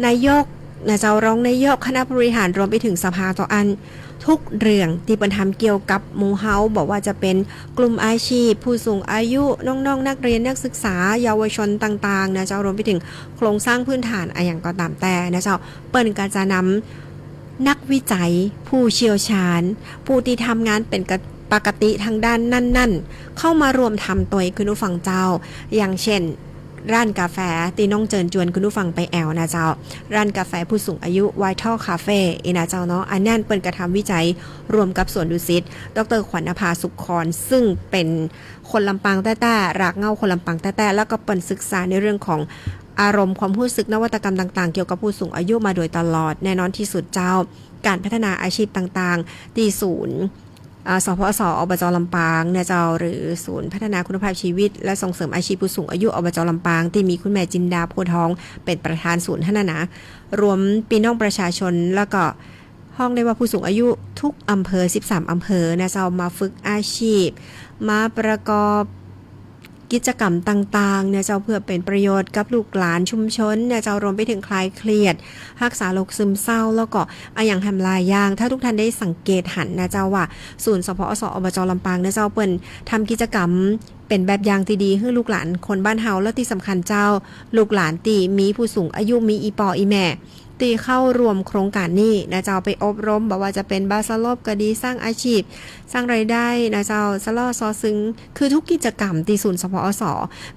นายกนะเจ้า รองนายก คณะบริหาร รวมไปถึงสภาเต้าอั้น ทุกเรื่องตี้เปิ้นทำเกี่ยวกับหมู่เฮา บ่ว่าจะเป๋นกลุ่มอาชีพ ผู้สูงอายุ น้องๆ นักเรียน นักศึกษา เยาวชนต่างๆ นะเจ้า รวมไปถึงโครงสร้างพื้นฐานอะหยังก็ต๋ามแต่นะเจ้า เปิ้นก็จะนำ นักวิจัย ผู้เชี่ยวชาญ ผู้ตี้ทำงานเป๋นกะ- ปกติตางด้านนั้นๆ เข้ามาร่วมทำตวย คุณผู้ฟังเจ้า อย่างเช่น ร้านกาแฟตี้น้องเจิญจวนคุณผู้ฟังไปแอวนะเจ้า ร้านกาแฟผู้สูงอายุ ไวท์เทิลคาเฟ่ อี้นะเจ้าเนาะ อันนั้นเปิ้นก็ทำวิจัยร่วมกับสวนดุสิต ดอกเตอร์ ขวัญนภา สุขคอน ซึ่งเป๋นคนลำปางแต๊ๆ รากเหง้าคนลำปางแต๊ๆ แล้วก็เปิ้นศึกษาในเรื่องของ อารมณ์ ความฮู้สึก นวัตกรรมต่างๆ เกี่ยวกับผู้สูงอายุมาโดยตลอด แน่นอนตี้สุดเจ้า ก๋านพัฒนาอาชีพต่างๆ ตี้ศูนย์ อ่า สผส อบจ ลำปางนะเจ้า หรือศูนย์พัฒนาคุณภาพชีวิต และส่งเสริมอาชีพผู้สูงอายุ อบจ ลำปาง ตี้มีคุณแม่จินดา โพธิ์ทอง เป๋นประธานศูนย์หั้นนะ รวมปี้น้องประชาชน แล้วก็ฮ้องได้ว่าผู้สูงอายุทุกอำเภอ สิบสามอำเภอนะเจ้า มาฝึกอาชีพ มาประกอบ กิจกรรมต่างๆ นะเจ้า เพื่อเป๋นประโยชน์กับลูกหลานชุมชนนะเจ้า รวมไปถึงคลายเครียด ฮักษาโรคซึมเศร้า แล้วก็อะหยังแหมหลายอย่าง ถ้าทุกท่านได้สังเกตหันนะเจ้าว่า ศูนย์ สผส อบจ ลำปางนะเจ้า เปิ้นทำกิจกรรมเป๋นแบบอย่างตี้ดีหื้อลูกหลานคนบ้านเฮา แล้วตี้สำคัญเจ้า ลูกหลานตี้มีผู้สูงอายุ มีอี่ป้ออี่แม่ ตี้เข้าร่วมโครงก๋านนี้นะเจ้า ไปอบรม บ่ว่าจะเป๋นบาสลบก็ดี สร้างอาชีพ สร้างรายได้นะเจ้า สะเลาะซอซึง คือทุกกิจกรรมตี้ศูนย์ สผส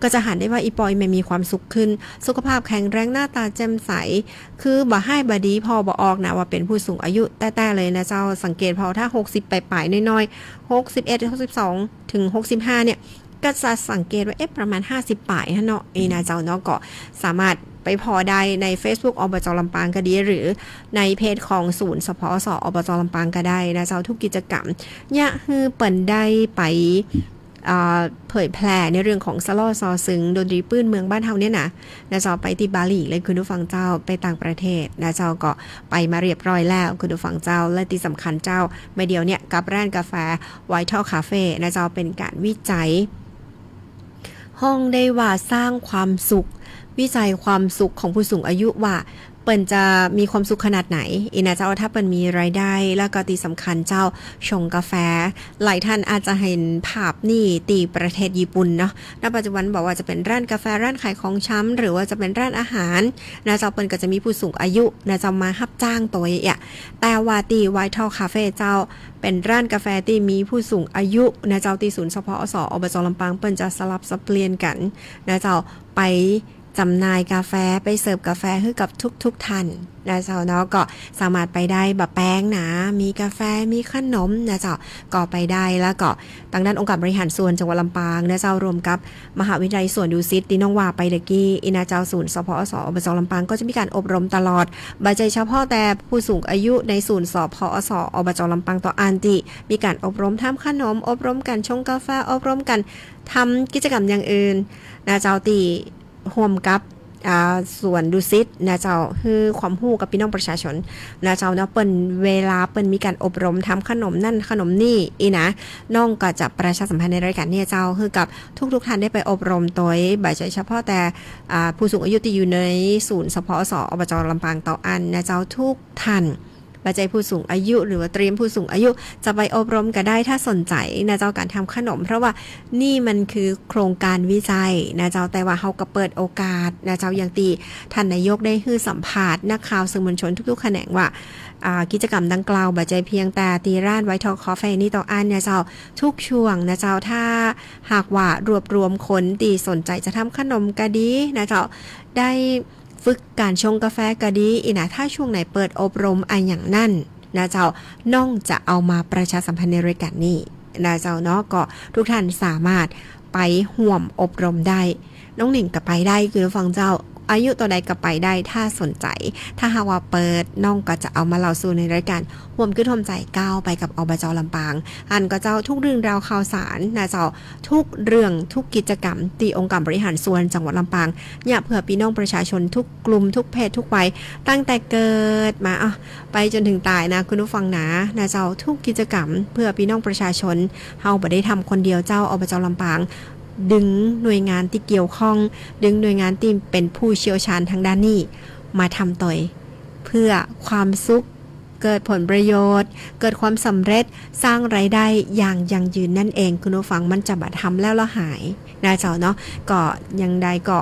ก็จะหันได้ว่าอี่ป้ออี่แม่มีความสุขขึ้น สุขภาพแข็งแรง หน้าตาแจ่มใส คือบ่ฮ้ายบ่ดีผ่อบ่ออกนะ ว่าเป๋นผู้สูงอายุแต๊ๆ เลยนะเจ้า สังเกตผ่อ ถ้าหกสิบป๋ายๆ น้อยๆ หกสิบเอ็ด หกสิบสอง ถึง หกสิบห้า เนี่ย ก็จะสังเกตว่า เอ๊ะ ประมาณห้าสิบป๋ายหั้นเนาะ อี้นะเจ้าเนาะ ก็สามารถไปผ่อได้ในเฟซบุ๊ก อบจ ลำปางก็ดี หรือในเพจของศูนย์ สผส อบจ ลำปางก็ได้นะเจ้า ทุกกิจกรรม เยียะหื้อเปิ้นได้ไป อ่า เผยแพร่ในเรื่องของสะเลาะซอซึง ดนตรีปื้นเมืองบ้านเฮาเนี่ยนะ นะเจ้า ไปตี้บาหลีเลยคุณผู้ฟังเจ้า ไปต่างประเทศนะเจ้า ก็ไปมาเรียบร้อยแล้วคุณผู้ฟังเจ้า และตี้สำคัญเจ้า เมื่อเดี๋ยวเนี่ยกับร้านกาแฟ ไวท์เทิลคาเฟ่ นะเจ้า เป๋นก๋านวิจัย ฮ้องได้ว่าสร้างความสุข วิจัยความสุขของผู้สูงอายุว่า เปิ้นจะมีความสุขขนาดไหน อี้นะเจ้า ถ้าเปิ้นมีรายได้ แล้วก็ตี้สำคัญเจ้า ชงกาแฟ หลายท่านอาจจะหันภาพนี้ตี้ประเทศญี่ปุ่นเนาะ ณ ปัจจุบันบ่ว่าจะเป๋นร้านกาแฟ ร้านขายของชำ หรือว่าจะเป๋นร้านอาหารนะเจ้า เปิ้นก็จะมีผู้สูงอายุนะเจ้า มาฮับจ้างตวยอะ แต่ว่าตี้ไวท์เทิลคาเฟ่เจ้า เป๋นร้านกาแฟตี้มีผู้สูงอายุนะเจ้า ตี้ศูนย์ สผส อบจ ลำปาง เปิ้นจะสลับสับเปลี่ยนกั๋นนะเจ้า ไปจำหน่ายกาแฟ ไปเสิร์ฟกาแฟหื้อกับทุกๆ ท่านนะเจ้าเนาะ ก็สามารถไปได้บ่แปงนะ มีกาแฟ มีขนมนะเจ้า ก็ไปได้ แล้วก็ตางด้านองค์การบริหารส่วนจังหวัดลำปางนะเจ้า ร่วมกับ มหาวิทยาลัยสวนดุสิต ตี้น้องว่าไปตะกี้ อี้นะเจ้า ศูนย์ สผส อบจ ลำปาง ก็จะมีก๋านอบรมตลอด บ่ใจ้เฉพาะแต่ผู้สูงอายุในศูนย์ สผส อบจ ลำปางเต้าอั้น ตี้มีก๋านอบรมทำขนม อบรมก๋านชงกาแฟ อบรมก๋านทำกิจกรรมอย่างอื่นนะเจ้า ตี้ฮ่วมกับ อ่า สวนดุสิตนะเจ้า หื้อความฮู้กับปี้น้องประชาชนนะเจ้าเนาะ เปิ้น เวลาเปิ้นมีก๋านอบรมทำขนมนั่นขนมนี่ อี้นะ น้องก็จะประชาสัมพันธ์ในรายก๋านเนี่ยเจ้า หื้อกับทุกๆ ท่านได้ไปอบรมตวย บ่ใจ้เฉพาะแต่ อ่า ผู้สูงอายุตี้อยู่ในศูนย์ สผส อบจ ลำปางเต้าอั้นนะเจ้า ทุกท่าน บ่ใจ้ผู้สูงอายุ หรือว่าเตรียมผู้สูงอายุ จะไปอบรมก็ได้ ถ้าสนใจ๋นะเจ้า ก๋านทำขนม เพราะว่านี่มันคือโครงก๋านวิจัยนะเจ้า แต่ว่าเฮาก็เปิดโอกาสนะเจ้า อย่างตี้ท่านนายกได้หื้อสัมภาษณ์นักข่าวสื่อมวลชนทุกๆ แขนงว่า อ่า กิจกรรมดังกล่าวบ่ใจ้เพียงแต่ตี้ร้านไวท์เทิลคาเฟ่นี้เต้าอั้นนะเจ้า ทุกช่วงนะเจ้า ถ้าหากว่ารวบรวมคนตี้สนใจ๋จะทำขนมก็ดีนะเจ้า ได้ฝึกก๋านชงกาแฟก็ดี อี้นะ ถ้าช่วงไหนเปิดอบรมอะหยังนั่นนะเจ้า น้องจะเอามาประชาสัมพันธ์ในรายก๋านนี้ นะเจ้าเนาะ ก็ทุกท่านสามารถไปฮ่วมอบรมได้ น้องหนิงก็ไปได้ คุณผู้ฟังเจ้า อายุเต้าใดก็ไปได้ ถ้าสนใจ ถ้าหากว่าเปิด น้องก็จะเอามาเล่าสู่ในรายการฮ่วมกึ๊ดฮ่วมใจ๋ก้าวไปกับ อบจ.ลำปาง อันก็เจ้า ทุกเรื่องราวข่าวสารนะเจ้า ทุกเรื่อง ทุกกิจกรรมตี้องค์การบริหารส่วนจังหวัดลำปาง เยียะเปื้อปี้น้องประชาชนทุกกลุ่ม ทุกเพศ ทุกวัย ตั้งแต่เกิดมา อ่ะ ไปจ๋นเถิงต๋ายนะ คุณผู้ฟังนะ นะเจ้า ทุกกิจกรรมเปื้อปี้น้องประชาชน เฮาบ่ได้ทำคนเดียวเจ้า อบจ.ลำปาง ดึงหน่วยงานตี้เกี่ยวข้อง ดึงหน่วยงานตี้เป๋นผู้เชี่ยวชาญตางด้านนี้ มาทำตวย เปื้อความสุข เกิดผลประโยชน์ เกิดความสำเร็จ สร้างรายได้อย่างยั่งยืนนั่นเอง คุณผู้ฟัง มันจะบ่ทำแล้วแล้วหาย นะเจ้าเนาะ ก็ยังใดก็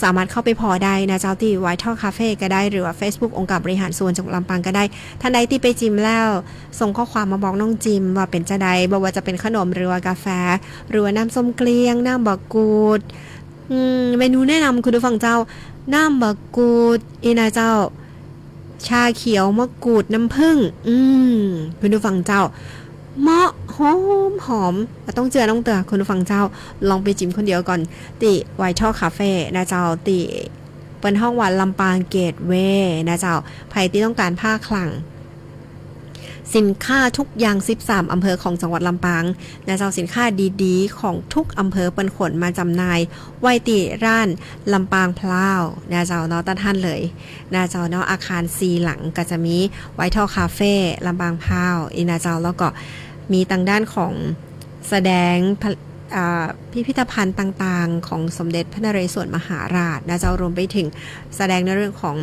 สามารถเข้าไปผ่อได้นะเจ้า ตี้ Vital Cafe ก็ได้ หรือว่า Facebook องค์การบริหารส่วนจังหวัดลำปางก็ได้ ท่านใดตี้ไปจิมแล้ว ส่งข้อความมาบอกน้องจิมว่าเป๋นจาใด บ่ว่าจะเป๋นขนม หรือว่ากาแฟ หรือว่าน้ำส้มเกลี้ยง น้ำบ่ากูด อืม เมนูแนะนำคุณผู้ฟังเจ้า น้ำบ่ากูด อี้นะเจ้า ชาเขียว มะกรูด น้ำผึ้ง อืม คุณผู้ฟังเจ้า เหมาะ หอมหอม บ่ต้องเจื้อน้องเตื้อ คุณผู้ฟังเจ้า ลองไปจิมคนเดียวก่อน ตี้ Vital Cafe นะเจ้า ตี้เปิ้นฮ้องว่าลำปาง Gateway นะเจ้า ใผตี้ต้องก๋านผ้าคลั่ง สินค้าทุกอย่าง สิบสาม อำเภอของจังหวัดลำปาง นะเจ้า สินค้าดีๆ ของทุกอำเภอเปิ้นขนมาจ๋ำหน่าย ไว้ตี้ร้านลำปางพร้าว นะเจ้าเนาะ ต้านหั้นเลย นะเจ้าเนาะ อาคารสี่หลังก็จะมี Vital Cafe ลำปางพร้าว อี้นะเจ้า แล้วก็มีตางด้านของแสดงพะ- อ่า พิพิธภัณฑ์ต่างๆ ของสมเด็จพระนเรศวรมหาราช นะเจ้า รวมไปเถิงแสดงในเรื่องของ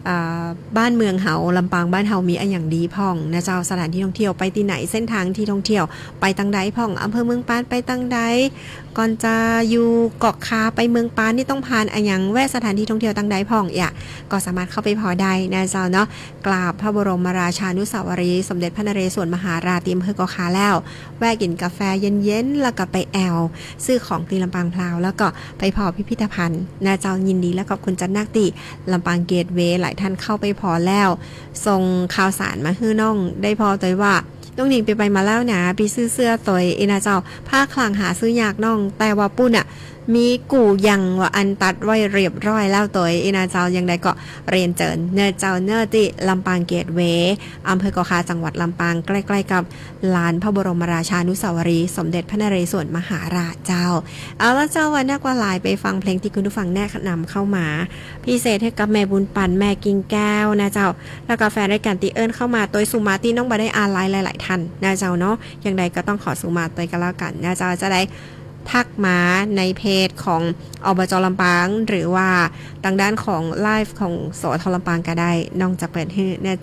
อ่า บ้านเมืองเฮา ลำปางบ้านเฮามีอะหยังดีพ่อง นะเจ้า สถานที่ท่องเที่ยวไปตี้ไหน เส้นทางตี้ท่องเที่ยวไปตางใดพ่อง อำเภอเมืองปานไปตางใด ก่อนจะอยู่เกาะคาไปเมืองปานนี่ต้องผ่านอะหยัง แวะสถานที่ท่องเที่ยวตางใดพ่อง เยียะ ก็สามารถเข้าไปผ่อได้นะเจ้าเนาะ กราบพระบรมราชานุสาวรีย์สมเด็จพระนเรศวรมหาราชตี้อำเภอเกาะคาแล้ว แวะกิ๋นกาแฟเย็นๆ แล้วก็ไปแอ่ว ซื้อของตี้ลำปางพร้าว แล้วก็ไปผ่อพิพิธภัณฑ์ นะเจ้า ยินดีและขอบคุณจานักตี้ลำปาง Gateway หลายท่านเข้าไปผ่อแล้ว ส่งข่าวสารมาหื้อน้องได้ผ่อตวยว่า น้องหนิงไปไปมาแล้วนะ ไปซื้อเสื้อตวย อี้นะเจ้า ผ้าคลั่งหาซื้อยากน้อง แต่ว่าปู้นน่ะ มีกู้อย่างว่าอั้นตัดไว้เรียบร้อยแล้วตวย อี้นะเจ้า ยังใดก็เรียนเจิญเน้อเจ้าเน้อ ตี้ลำปาง Gateway อำเภอเกาะคา จังหวัดลำปาง ใกล้ๆ กับลานพระบรมราชานุสาวรีย์สมเด็จพระนเรศวรมหาราชเจ้า เอาละเจ้า ว่านักว่าหลาย ไปฟังเพลงตี้คุณผู้ฟังแนะนำเข้ามา พิเศษหื้อกับแม่บุญปั๋น แม่กิ่งแก้วนะเจ้า แล้วก็แฟนรายการตี้เอิ้นเข้ามา ตวยสุมาตี้น้องบ่ได้อ่านไลน์หลายๆ ท่านนะเจ้าเนาะ ยังใดก็ต้องขอสุมาตวยก็แล้วกั๋นนะเจ้า จะได้ทักมาในเพจของ อบจ.ลำปาง หรือว่าตางด้านของไลฟ์ของ สท.ลำปาง ก็ได้ น้องจะเปิดหื้อนะ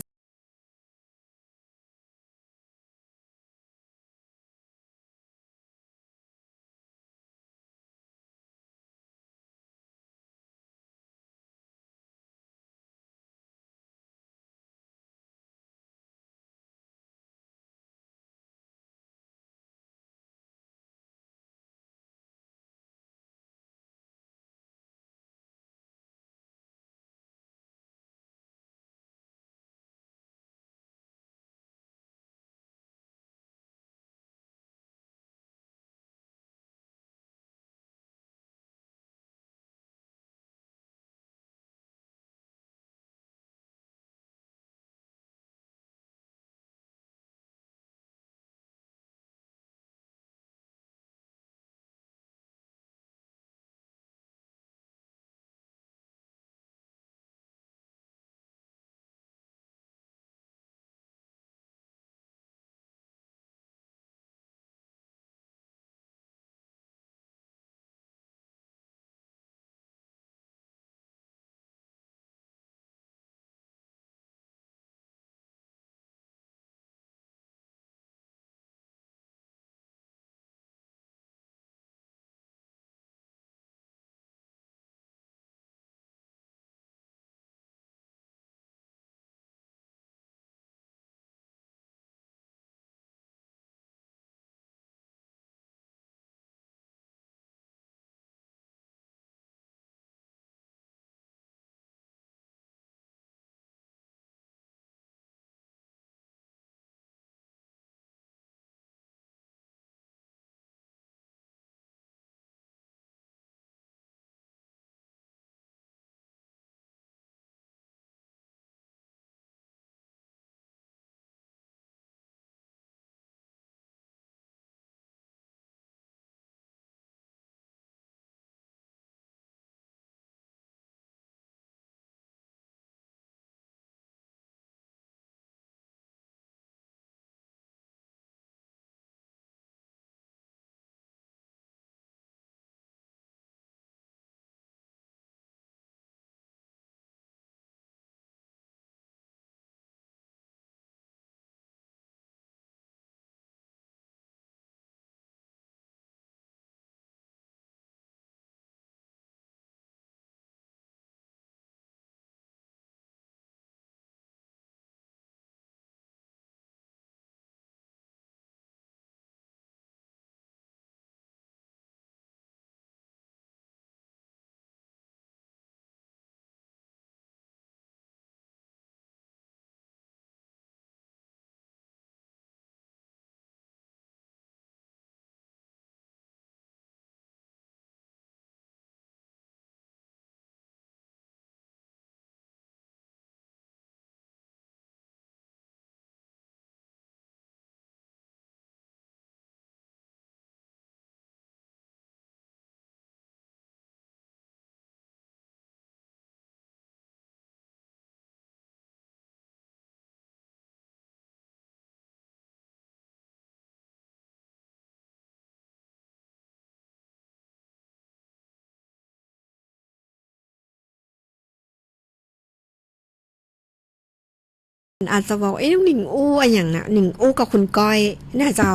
อาจจะบอก เอ๊ะ น้องหนิงอู้อะหยังนะ หนิงอู้กับคุณก้อยนะเจ้า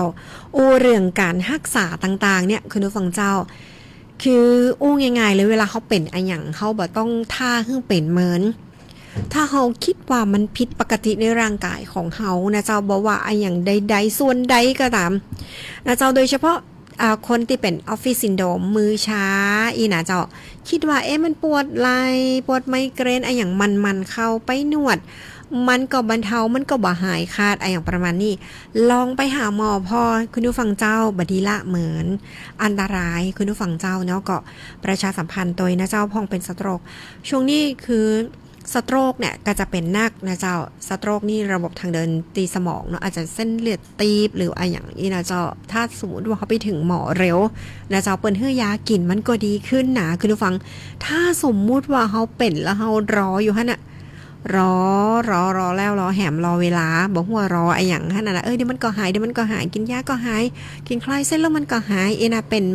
อู้เรื่องการฮักษาต่างๆ เนี่ย คุณผู้ฟังเจ้า คืออู้ง่ายๆ เลย เวลาเฮาเป๋นอะหยัง เฮาบ่ต้องถ่าหื้อเป๋นเหมิน ถ้าเฮากึ๊ดว่ามันผิดปกติในร่างก๋ายของเฮานะเจ้า บ่ว่าอะหยังใดๆ ส่วนใดก็ต๋ามนะเจ้า โดยเฉพาะ อ่า คนตี้เป๋นออฟฟิศซินโดรม มือชา อี้นะเจ้า กึ๊ดว่า เอ๊ะ มันปวดไหล่ ปวดไมเกรนอะหยัง มันๆ เข้าไปนวด มันก็บรรเทา มันก็บ่หายขาดอะหยังประมาณนี้ ลองไปหาหมอผ่อ คุณผู้ฟังเจ้า บ่ดีละเหมิน อันตราย คุณผู้ฟังเจ้าเนาะ ก็ประชาสัมพันธ์ตวยนะเจ้า พ่องเป๋นสโตรก ช่วงนี้คือ สโตรกเนี่ยก็จะเป๋นนักนะเจ้า สโตรกนี่ระบบทางเดินตี้สมองเนาะ อาจจะเส้นเลือดตีบหรืออะหยังอี้นะเจ้า ถ้าสมมุติว่าเฮาไปเถิงหมอเร็วนะเจ้า เปิ้นหื้อยากิ๋นมันก็ดีขึ้นนะ คุณผู้ฟัง ถ้าสมมุติว่าเฮาเป๋นแล้วเฮารออยู่หั้นน่ะ รอ รอ รอแล้วรอแหม รอเวลา บ่ฮู้ว่ารออะหยังหั้นน่ะ เออ เดี๋ยวมันก็หาย เดี๋ยวมันก็หาย กิ๋นยาก็หาย กิ๋นคลายเส้นแล้วมันก็หาย อี้นะ เป๋น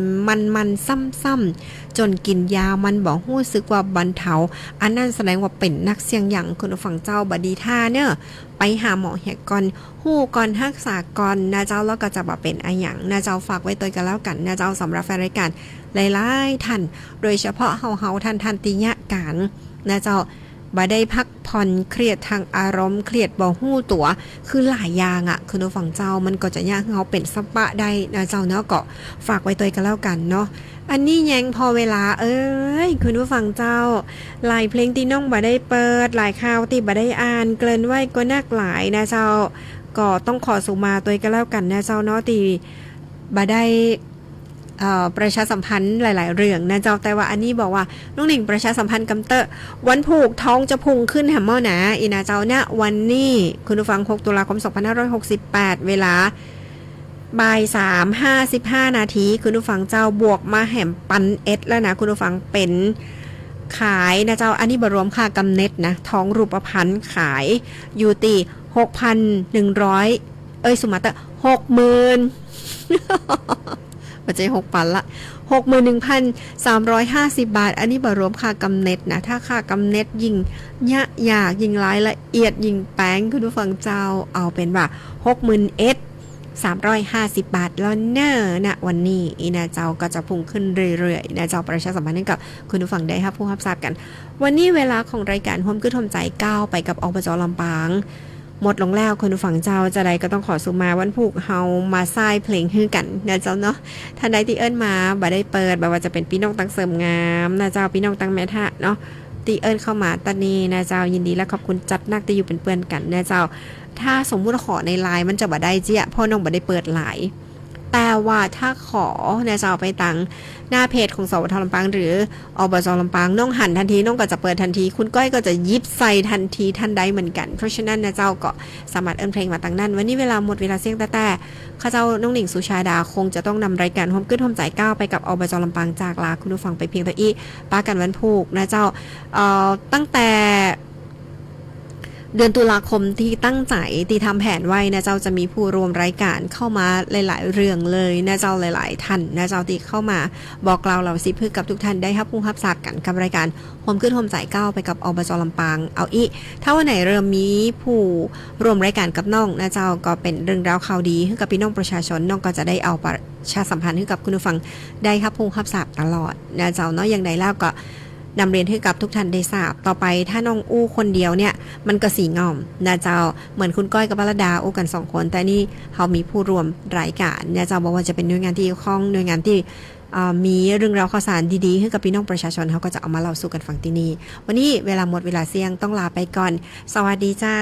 มันๆ ซ้ำๆ จ๋นกิ๋นยามันบ่ฮู้สึกว่าบรรเทา อันนั้นแสดงว่าเป๋นนักเสี้ยงหยั่ง คุณผู้ฟังเจ้า บ่ดีท่าเน่อ ไปหาหมอเหียก่อน ฮู้ก่อน ฮักษาก่อนนะเจ้า แล้วก็จะบ่เป๋นอะหยังนะเจ้า ฝากไว้ตวยก็แล้วกั๋นนะเจ้า สำหรับแฟนรายก๋านหลายๆ ท่าน โดยเฉพาะเฮาๆ ท่านๆ ตี้เยียะก๋านนะเจ้า บ่ได้พักผ่อน เครียดทางอารมณ์ เครียดบ่ฮู้ตั๋ว คือหลายอย่างอะ คุณผู้ฟังเจ้า มันก็จะเยียะหื้อเฮาเป๋นสะปะได้นะเจ้าเนาะ ก็ฝากไว้ตวยก็แล้วกั๋นเนาะ อันนี้ยังผ่อเวลา เอ้ย คุณผู้ฟังเจ้า หลายเพลงตี้น้องบ่ได้เปิด หลายข่าวตี้บ่ได้อ่าน เกริ่นไว้ก็นักหลายนะเจ้า ก็ต้องขอสุมาตวยก็แล้วกั๋นนะเจ้าเนาะ ตี้บ่ได้ เอ่อ ประชาสัมพันธ์หลายๆ เรื่องนะเจ้า แต่ว่าอันนี้บอกว่า น้องหนิงประชาสัมพันธ์กำเต๊อะ วันพูกท้องจะพุงขึ้นแหมเม้าหนา อี้นะเจ้า ณ วันนี้ คุณผู้ฟัง หกตุลาคม สองพันห้าร้อยหกสิบแปด เวลา บ่ายสาม ห้าสิบห้านาที คุณผู้ฟังเจ้า บวกมาแหมปันเอ็ดแล้วนะ คุณผู้ฟัง เป๋นขายนะเจ้า อันนี้บ่รวมค่ากำเน็ตนะ ทองรูปพรรณขายอยู่ตี้ หกพันหนึ่งร้อย เอ้ย สุมาเต๊อะ หกหมื่น บ่ใจ้หกปันละ หกหมื่นหนึ่งพันสามร้อยห้าสิบบาท อันนี้บ่รวมค่ากำเน็ตนะ ถ้าค่ากำเน็ตยิ่งเยียะยาก ยิ่งรายละเอียด ยิ่งแป๋ง คุณผู้ฟังเจ้า เอาเป๋นว่า หกหมื่นเอ็ด สามร้อยห้าสิบบาทแล้วเน่อ ณ วันนี้อี้นะเจ้า ก็จะพุงขึ้นเรื่อยๆ นะเจ้า ประชาสัมพันธ์หื้อกับคุณผู้ฟังได้ฮับฮู้ฮับทราบกั๋น วันนี้เวลาของรายก๋านฮ่วมกึ๊ดฮ่วมใจ๋ก้าวไปกับ อบจ ลำปาง หมดลงแล้ว คุณผู้ฟังเจ้า จาใดก็ต้องขอสุมา วันพูกเฮามาใซ้เพลงหื้อกั๋นนะเจ้าเนาะ ท่านใดตี้เอิ้นมาบ่ได้เปิด บ่ว่าจะเป๋นปี้น้องตังเสริมงามนะเจ้า ปี้น้องตังแม่ทะเนาะ ตี้เอิ้นเข้ามาตั๊ดนี้นะเจ้า ยินดีและขอบคุณจัดนักตี้อยู่เป๋นเปื้อนกั๋นนะเจ้า ถ้าสมมุติขอในไลน์มันจะบ่ได้เจี๊ยะ เพราะน้องบ่ได้เปิดไลน์ แต่ว่าถ้าขอนะเจ้า ไปตังหน้าเพจของ สวท ลำปาง หรือ อบจ ลำปาง น้องหันทันที น้องก็จะเปิดทันที คุณก้อยก็จะหยิบใส่ทันทีทันใดเหมือนกั๋น เพราะฉะนั้นนะเจ้า ก็สามารถเอิ้นเพลงมาตังนั้น วันนี้เวลาหมดเวลาเสี้ยงแต๊ๆ ข้าเจ้าน้องหนิงสุชาดาคงจะต้องนำรายก๋านฮ่วมกึ๊ดฮ่วมใจ๋ก้าวไปกับ อบจ ลำปาง จากลาคุณผู้ฟังไปเพียงเต้าอี้ ปะกั๋นวันพูกนะเจ้า เอ่อ ตั้งแต่ เดือนตุลาคมตี้ตั้งใจ๋ ตี้ทำแผนไว้นะเจ้า จะมีผู้ร่วมรายก๋านเข้ามาหลายๆ เรื่องเลยนะเจ้า หลายๆ ท่านนะเจ้า ตี้เข้ามาบอกกล่าวเล่าสิบหื้อกับทุกท่านได้ฮับฮู้ฮับทราบกั๋นกับรายก๋านฮ่วมกึ๊ดฮ่วมใจ๋ก้าวไปกับ อบจ ลำปาง เอาอี้ ถ้าวันไหนเริ่มมีผู้ร่วมรายก๋านกับน้องนะเจ้า ก็เป๋นเรื่องราวข่าวดีหื้อกับปี้น้องประชาชน น้องก็จะได้เอาประชาสัมพันธ์หื้อกับคุณผู้ฟังได้ฮับฮู้ฮับทราบตลอดนะเจ้าเนาะ อย่างใดแล้วก็ นำเรียนหื้อกับทุกท่านได้ทราบ ต่อไปถ้าน้องอู้คนเดียวเนี่ย มันก็สีง่อมนะเจ้า เหมือนคุณก้อยกับป้ารัตดาอู้กั๋นสองคน แต่นี่เฮามีผู้ร่วมรายก๋านนะเจ้า บ่ว่าจะเป๋นหน่วยงานตี้เกี่ยวข้อง หน่วยงานตี้ เอ่อ มีเรื่องราวข่าวสารดีๆ หื้อกับปี้น้องประชาชน เฮาก็จะเอามาเล่าสู่กั๋นฟังตี้นี่ วันนี้เวลาหมดเวลาเสี้ยง ต้องลาไปก่อน สวัสดีเจ้า